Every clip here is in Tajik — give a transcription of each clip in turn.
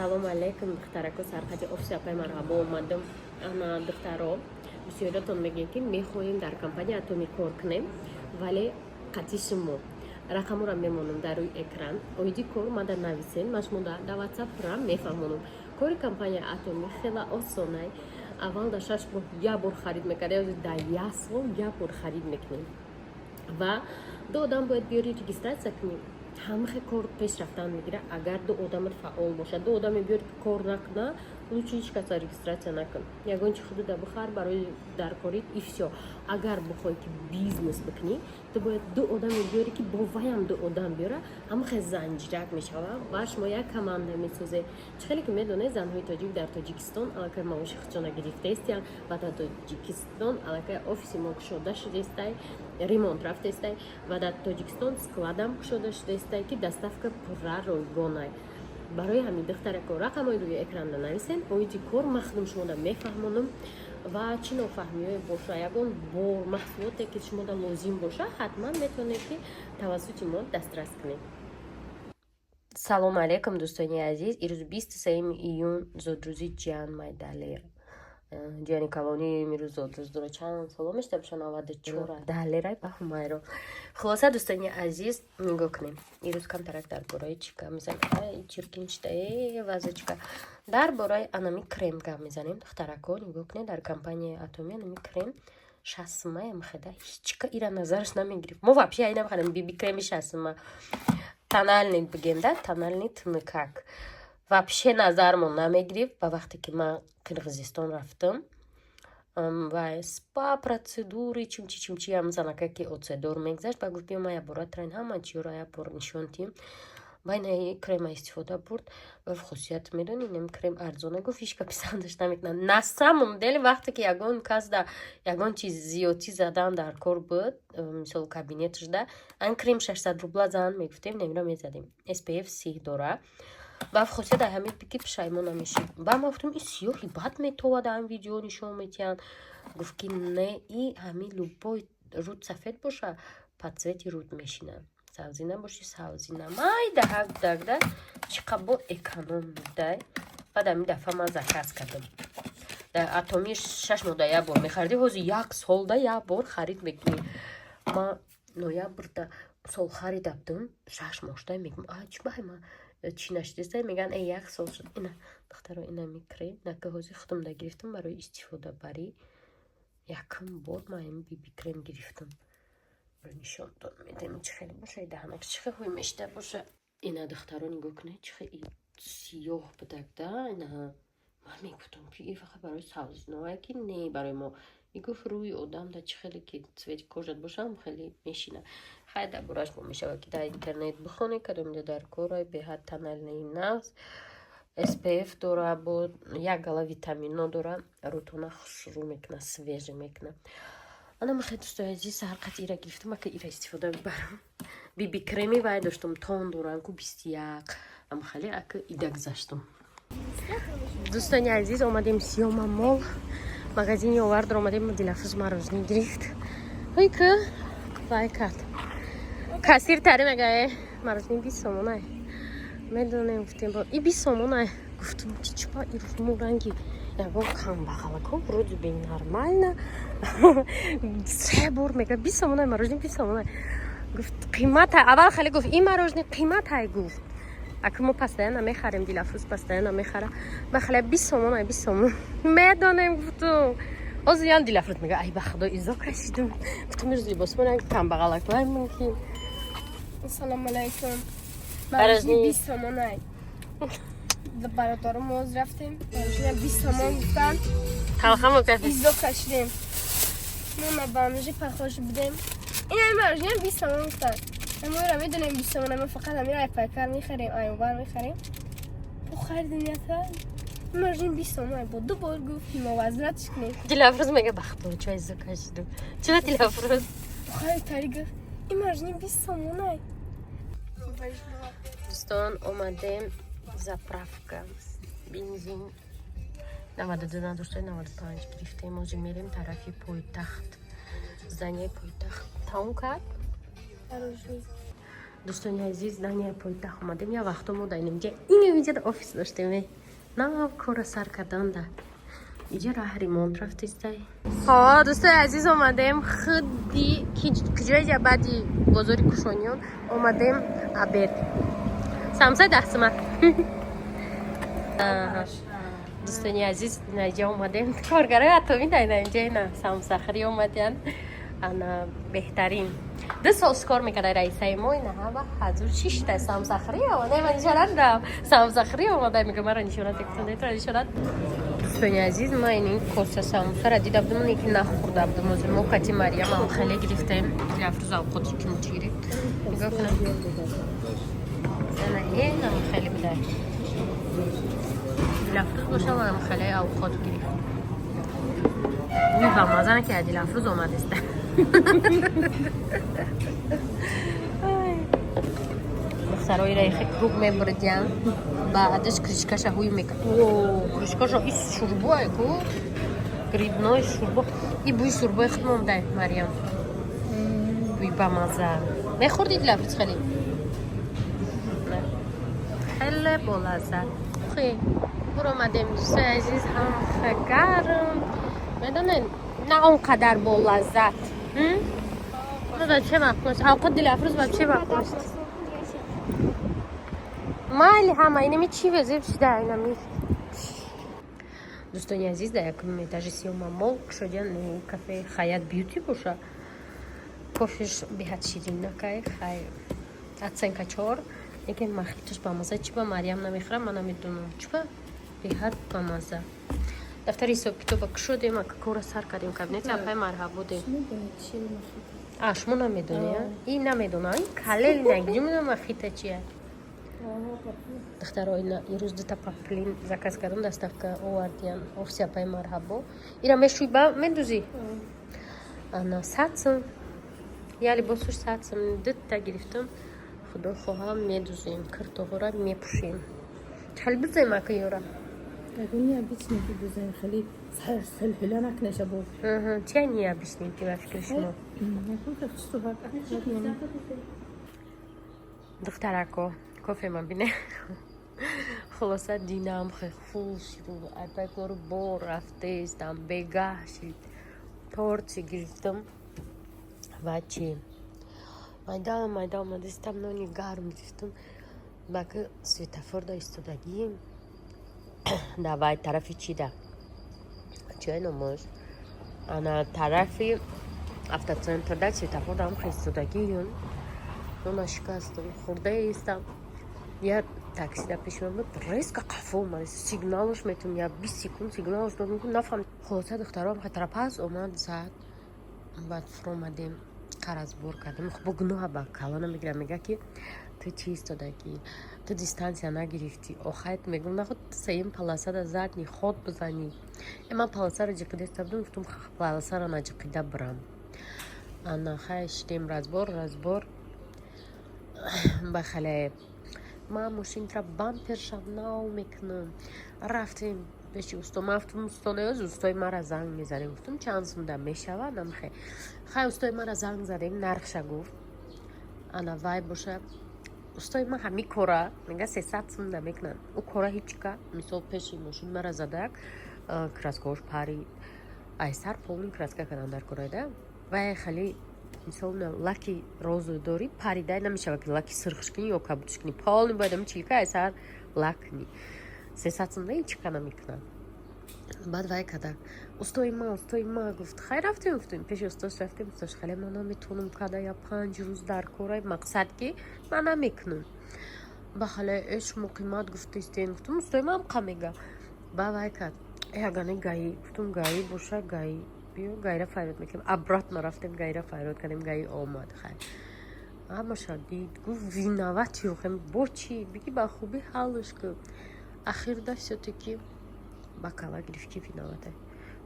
Салому алейкум, духтарако! Сархати офиси апай марҳабо омадам. Ана, духтаро, бисёриятон мегӯем, ки мехоҳем дар компания Атоми кор кунем, вале қатъи шумо рақаморо мемонам дар рӯи экран. Оиди кор мада нависен, ман шумо дар Ватсап рам мефаҳмонам. Кори компания Атоми хела осонай. Аввал дар 6 моҳ як бор харид мекард, дар як сол як бор харид мекунем ва ду одам бояд биёри, регистрация кунем. Ҳамахе кор пеш рафтан мегирад, агар ду одамат фаъол бошад. Ду одаме биёр, ки кор накуна, лучше ҳеҷ каса регистрация накун, ягон чи худуда бихар барои даркорит, и всё. Агар бихоҳӣ, ки бизнес бикунӣ, ту бояд ду одаме биёре, ки бо ваям ду одам биёра. Ҳамахе занҷирак мешава ва шумо як команда месозед. Чӣ хеле ки медонед, занҳои тоҷик дар Тоҷикистон аллакай маоши худшона гирифтаистиянд ва дар Тоҷикистон аллакай офиси мо кушода шудаистай, ремонт рафтаистай ва дар Тоҷикистон складам кушода шудаистай, ки доставка пурра ройгонай. Барои ҳамин, духтарако, рақамҳои рӯи экранда нависен. Оиди кор махдум шумода мефаҳмонам ва чӣ нофаҳмиҳое боша, ягон бор маҳсулоте, ки шумода лозим боша, ҳатман метавонед, ки тавассути мо дастрас кунед. Салому алейкум, дӯстони азиз! Ирӯз 23 июн зодрӯзи ҷиан Майдалер, ҷияни калони. Имрӯз зодрӯз дора. Чанд соло мешта боша? 94. Далерай ба Ҳумайро. Хулоса, дӯстони азиз, нигоҳ кунем, ирӯз камтарак дар бораи чӣ гап мезанем? Чиркин шуда, э вазочка. Дар бораи анами крем гап мезанем. Духтарако, нигоҳ кунед, дар компанияи Атоми анами крем 60 сумаям хеда. Ҳичка ира назараш намегирифт. Мо вообще ай намехарем биби креми 60 сума, тональный бигем да, тональный тунукак вообще назармон намегирифт. Ба вақте ки ман Қирғизистон рафтам ва спа процедуры, чимчи чимчи, ам занака, ки оцедор мегзашт, ба гуфт: «Биё, ман якбора трайн ҳама чиёро як бор нишон тиҳем». Байна крема истифода бурд ва хусусият медонӣ, нем крем арзона, гуфт, ҳичка писандаш намекунад. На самом деле, вақте ки ягон кас да ягон чиз зиёдтӣ задан дар кор буд, мисол, кабинеташ да ан крем 600 рубла зан мегуфтем, немира мезадем. SPF 30 дора ва хусусият дар ҳамин, ки пушаймон намешӣ. Ба ман гуфтам: «И сиёҳи бад метовад, ҳам видео нишон метиҳанд». Гуфт, ки не, и ҳамин любой руд сафед боша, под цвети руд мешинад, савзина боши, савзина майда ҳак-дагда чӣ қабо эконом будай. Баъд ҳамин дафъа ман заказ кардам. Дар Атоми 6 моҳ да як бор мехаридӣ, ҳозир як солда як бор харид мекунӣ. Ман ноябрда сол харида будам, 6 моҳ шуда. Мегӯм: «А чӣ бай ма чӣ нашидеста?» Мегӯянд: «Э, як сол шуд». Ина, духтаро, инами крем нака ҳозир худам да гирифтам барои истифодабарӣ. Якум бор ман ин биби крем гирифтам. Нишонтон медем, чӣ хеле боша, даҳанак чӣ хел ҳуй мешида боша. Ина, духтаро, нигоҳ кунед, чӣ хел сиёҳ будак да. Ина, ман мегуфтам, ки и фақат барои савзиное, ки не, барои мо. И гуфт, рӯи одам да чӣ хеле ки цвети кожат боша, ҳам хеле мешина. Хай, дар бораш бо мешавад, ки дар интернет бихонед, кадомида дар корай. Беҳад тональный нағз, SPF дора, бо як гала витамино дора, рӯтона хушрӯ мекунад, свежий мекунад. Ана махе, дӯстои азиз, саҳар қати ира гирифтам, ака ира истифода мебарам. Биби креми вай доштам, тон дорам ку 21, амхале ака ида гузаштам. Дӯстони азиз, омадем Сиёма Мол, магазини овардро омадем. Дилафуз мороженое гирифт. Ой, ку вай кард, кассир тари мега: «Э, мороженое 20 сомонай, медонем». Гуфтем: «И 20 сомонай». Гуфтам, ки чиба ирӯз ранги ягон камбағалако, вроде бы нормально. Се бор мега: «20 сомонай мороженое, 20 сомонай». Гуфт: «Қимата». Аввал хеле гуфт: «Ин мороженое қиматай». Гуфт: «Ака, мо постоянно мехарем, Дилафрӯз постоянно мехара». Ба хеле 20 сомонай, 20 сомон медонем, гуфтум. Ҳозир ян Дилафрӯз мега: «Ай, ба худо, изо кашидум». Гуфтум: «Ирӯз либосмон камбағалако мумкин». Ассалому алайкум. Мороженое 20 сомонай. Бародарум оз рафтем. Мороженое 20 сомон гуфтан. Талхамо кардем. Изо кашидем. Мо на бомжи похож будем. Ин мороженое 20 сомон гуфтан. Мо ра медонем 20 сомон, мо фақат ҳамин айпайкар мехарем, айвар мехарем. Бо харидем ята. Мороженое 20 сомон бо ду бор гуфт, мо возвратш кунем. Дилафрӯз мега: «Ба худо, чо изо кашидум». Чиба, Дилафрӯз? Бо хари тари гуфт: «Ин мороженое 20 сомонай». Дӯстон, омадем заправка, бензин 92 надошта, 95 гирифтем. Ҳозир мерем тарафи пойтахт, здания и пойтахт. Тамом кард. Дӯстони азиз, здания пойтахт омадем. Я вақто мо дар инҷа, инҷа офис доштем. Нав кора сар карданда. Иҷа раҳ ремонт рафтистай. Ҳо, дӯстони азиз, омадем худи киҷои баъди бозори Кушониён омадем обед. Самсай 10 сима. Дӯстони азиз, инаҷа омадем. Коргарои Атомӣ дар инаҷа ина самсахӯрӣ омадян. Ана беҳтарин. 2 сол кор мекарда раисаи мо, ина ҳава ҳазур шишта самсахӯрӣ омада. Ман нишонат дам. Самсахӯрӣ омада, мегӯ маро нишонат тра нишонат. Дӯстони азиз, ма ин коса самсара дида будам, ки нахӯрда будам. Ҳозир мо кати Марьям хеле гирифтем. Дилафрӯз авқоти кимчи гирифт. Нигоҳ кунам. Ана инам хеле буда. Дилафрӯз боша, манам хеле авқот гирифт. Уй, ба маза ки Дилафрӯз омадеста. Духтарои раихи круг мебурдиян, баъдаш крышкаша ҳуй мекард. О, крышкаша и шурбое ку, грибной шурбо. И бӯи шурбои худ мондай, Марьям. Бӯи бамаза. Мехӯрди, Дилафрӯз, хеле? Хеле болаззат. Хе, буромадем, дӯстои азиз, ҳам гарм. Медонед, на он қадар болаззат. Вообще маъқул. Авқот Дилафрӯз вообще маъқул. Майли, ҳама инами чӣ везеб шида инами. Дӯстони азиз, дар якум этажи Сиёма Мол кушодиян кафе Хаят Бьюти боша. Кофеш беҳад ширин накай, хай, оценка 4. Лекин махиташ бамаза. Чӣ ба Марьям намехӯрам, ман намедонам. Чӣ ба беҳад бамаза. Дафтари ҳисоб китоба кушодем, ака, кора сар кардем, кабинети апай марҳабо дем. А, шумо намедонӣ? И намедона. И калел нагиҷу медонам махита чия. Духтаро, ина ирӯз дута паплин заказ кардам, доставка овардиян. Офиси апай марҳабо. Ира мешӯй, ба медузӣ? Ана 100 сум. Я либосуш 100 сум, дута гирифтам. Худо хоҳам, медузем, киртоҳора мепӯшем. Хеле бизем, ака, ёра. Необычный дизайн, хеле хеле накунеша бо. Чия необычный ки ба фикри шумо? Духтарако, кофе ма бине. Хулоса, динам хеле хуш шуд. Айпай кору бор рафтестам, бегаҳ шид. Торти гирифтам ва чи? Майда майда омадастам, нони гарм гирифтам. Баки светофор да истодагием. Давай тарафи чида? Чия номош? Ана тарафи автоцентр да светофор дам истодагием. Нона шикастам, хурдаистам. Я такси да пеши ман буд, резко қафо омад. Сигналш метум, я 20 секунд сигналш додам, нафаҳмид. Хулоса, духтаром хатара омад, зад. Баъд фуромадем, қаразбор кардем. Бо гуноҳа ба калона мегирам, мега ки ту чӣ истодагӣ, ту дистанция нагирифтӣ. Охайт мегум, нахуд сеюм полосада задний ход бизанӣ. Э, ман полосаро ҷиқида будам, гуфтум полосаро наҷиқида бирам. Ана хай, шидем разбор, разбор ба хеле ман мошинтра бампершам нав мекунам. Рафтем пеши усто. Ман гуфтам, устонаёз, устои мара занг мезанем. Гуфтам, чанд сумда мешавад намхе. Хай, устои мара занг задем, нархша гуфт. Ана вай боша, устои ман ҳами кора мега 300 сумда мекунад. Ӯ кора ҳичка, мисол, пеши мошин мара задак, краскаош парид. Айсар полный краска кардан дар корайда. Вай хеле, мисол, лаки розу дорӣ, парида намешава ки лаки сирхш кунӣ ё кабудш кунӣ, полный бояд ами чилка айсар лак кунӣ. 300 сумда ҳичка намекунад. Баъд вай када, устои ма, устои ма гуфт. Хай, рафтем, гуфтем, пеши устош рафтем. Устош хеле ман наметавонам када, я 5 рӯз дар корай, мақсад ки ман намекунам. Ба хале э, шумо қимат гуфтистен. Гуфтам, устои ман қа мега. Ба вай кард, э, агане ГАИ. Гуфтам, ГАИ боша, ГАИ биё, ГАИра фарёд мекунем. Обратно рафтем, ГАИра фарёд кардем, ГАИ омад. Хай, ҳамаша дид, гуфт, виновати охем, бо чӣ биги, ба хубӣ ҳаллш кун. Ахирда всё-таки ба кала гирифт ки виновата.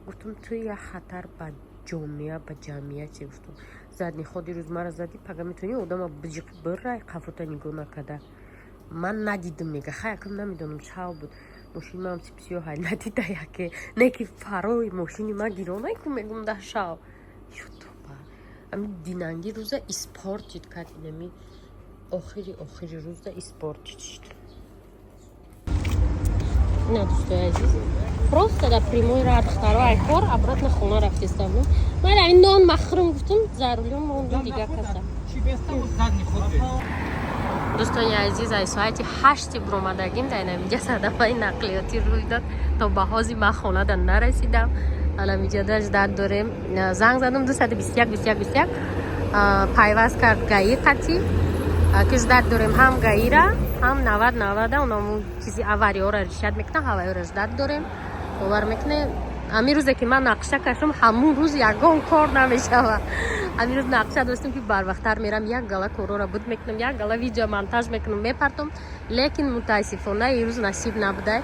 Гуфтам, ту як хатар ба ҷомеа, ба ҷамъияте. Гуфтам, задний ход ирӯз мара задӣ, пага метавонӣ одама биҷиқи биррай, қафота нигоҳ накарда. Ман надидам, мега. Хай, акам намедонам, шав буд, мошини ман сипсиёҳай, надида яке не ки фарои мошини ма гиронай ку, мегум, да шав. Ютоба, ами динанги рӯза испортить кард инами. Охири охири рӯзда испортить шуд. На, дӯстои азиз, просто да прямой ра духтаро ай кор обратно хона рафтестам. Ман ин нон махрум гуфтум, за рулём мондум, дига каса. Дӯстони азиз, ай соати 8-и буромадагим, дар инамиҷа садамаи нақлиётӣ рӯй дод. То ба ҳозир ман хонада нарасидам. Аламиҷада ждать дорем. Занг задам 221 21 21, пайваст кард ГАИ қатӣ, ки ждать дорем ҳам ГАИ-ра, ҳам 90 90-а, онаму чизи авариёра решать мекунам, ҳавайёра ждать дорем. Бовар мекунем, ҳамин рӯзе ки ман нақша кашам, ҳамун рӯз ягон кор намешава. Ҳамин рӯз нақша доштем, ки барвақттар мерам, як гала корора буд мекунам, як гала видео монтаж мекунам, мепартом, лекин мутаассифона ирӯз насиб набудай.